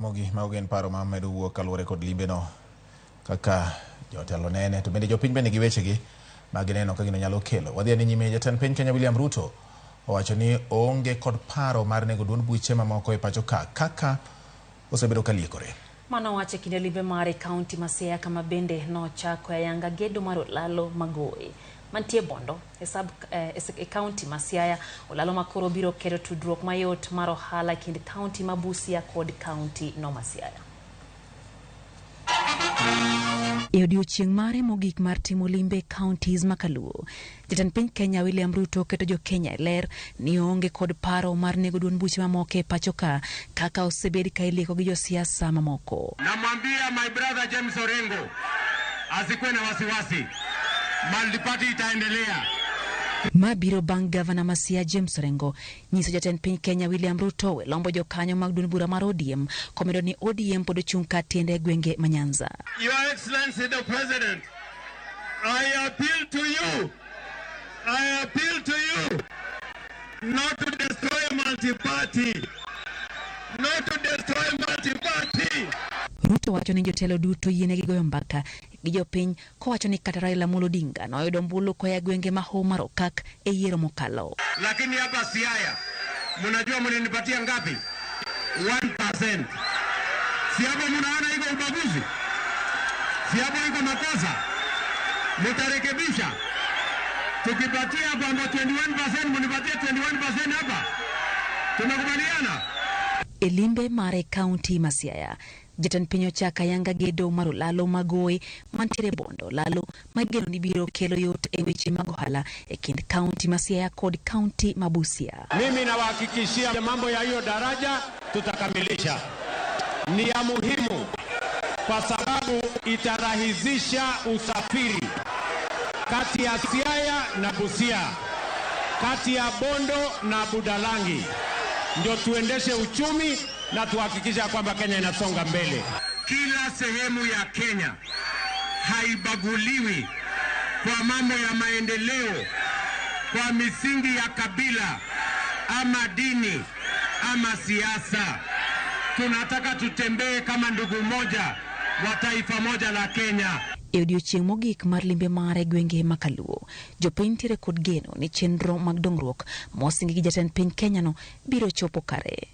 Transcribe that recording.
Mogi mago gin paro ma medo wuok kaluwore kod limbeno kaka jotelo nene to bende jopiny bende gi wechegi ma gineno ka gino nyalo kelo. Wadhi ane nyime. Jatend piny Kenya William Ruto owacho ni oonge kod paro mar nego duond buche mamoko e pacho ka kaka osebedo ka liekore. Mano owacho e kinde limbe mare e kaunti ma Siaya kama bende nochako ayanga gedo mar olalo Magoe mantie Bondo e sub e kaunti ma Siaya. Olalo ma koro biro keto tudruok mayot mar ohala e kind kaunti ma Busia kod kaunti no ma Siaya. E odiochieng' mare mogik mar timo limbe e counties ma Kaluo, jatend piny Kenya William Ruto keto jo Kenya e ler ni oonge kod paro mar nego duond buche mamoko e pacho ka kaka osebed ka ilieko gi josiasa mamoko. Namwambia my brother James Orengo asikuwe na wasiwasi, multiparty itaendelea. Ma biro bang' gavana ma Siaya James Orengo nyiso jatend piny Kenya William Ruto we lombo jokanyo mag duond bura mar ODM komedo ni ODM pod ochung' ka tiende e gwenge ma Nyanza. Your Excellency the President, I appeal to you, I appeal to you not to destroy multi-party, not to destroy multi-party. Ruto wacho ni jotelo duto yienegi goyo mbaka gi jopiny kowacho ni kata Raila Amolo Odinga noyudo ombulu koa e gwenge ma Hoho mar Okak e yiero mokalo. Lakini hapa Siaya mnajua mlinipatia ngapi? 1%. Si hapo mnaona iko ubaguzi? Si hapo iko makosa? Mtarekebisha. Tukipatia kwamba 21% mnipatie 21% hapa. Tumekubaliana? E limbe mare kaunti ma Siaya, jatend piny ochako ayanga gedo mar olalo Magoe mantiere Bondo, olalo ma igeno ni biro kelo yot e weche mag ohala e kind kaunti ma Siaya kod kaunti ma Busia. Mimi nawahakikishia mambo ya hiyo daraja tutakamilisha. Ni ya muhimu kwa sababu itarahisisha usafiri kati ya Siaya na Busia, kati ya Bondo na Budalangi, ndio tuendeshe uchumi na tuhakikisha kwamba Kenya inasonga mbele. Kila sehemu ya Kenya haibaguliwi kwa mambo ya maendeleo, kwa misingi ya kabila ama dini ama siasa. Tunataka tutembee kama ndugu moja wa taifa moja la Kenya. E odiochieng' mogik mar limbe mare e gwenge ma Kaluo, jopiny nitiere kod geno ni chenro mag dongruok mosingi gi jatend piny Kenya no biro chopo kare.